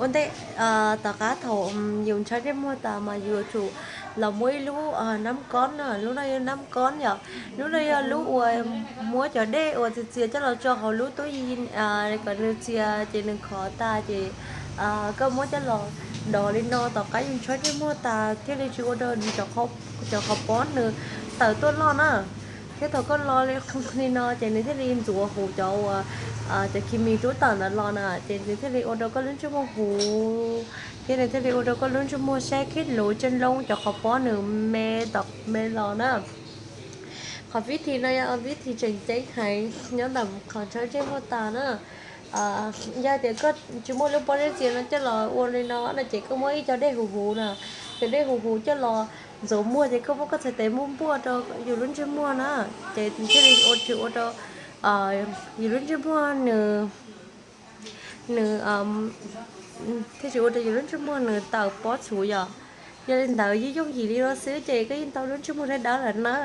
Ua ntej, tom qab thaum yus ntshawb ntsej muag tas mas yus yuav tsum los muab ib lub nab kob na, lub no yog nab kob yom, lub no yog lub uas muab cov dej uas txias txias coj los tso hauv lub tub yij kom nws txias ces nws khov tas ces koj muab coj los dov li no tom qab yus ntshawb ntsej muag tas thiaj li tsis ua rau cov qhov pob nws tawm tuaj loj na. Thiab thaum koj lo li li no ces nws thiaj li ntxuav huv cov uas cov kis mis rub tawm ntawd los na, ces nws thiaj li ua rau koj lub ntsej muag huv, thiab nws thiaj li ua rau koj lub ntsej muag saib khib luv coj loo cov qhov pob nws me tom me los na. Qhov vib thi no yog vib thi tseem ceeb heev nyob ntawm qhov ntshawb ntsej muag tas na. Yog tias koj tsis muaj lub pob zeb txias no coj los ua li no no ces koj muab ib co dej huv huv na, cov dej huv huv coj los ntxuav muag ces koj muab koj txhais tes muab npuaj rau yus lub ntsej muag na, ces thiaj li ua tsis ua rau yus lub ntsej muag nws nws thiaj tsis ua rau yus lub ntsej muag nws tawm pob txhuv yom. Yog li ntawd yeej yooj yim li no xwb ces koj yeej tau lub ntsej muag dawb dawb lawm na.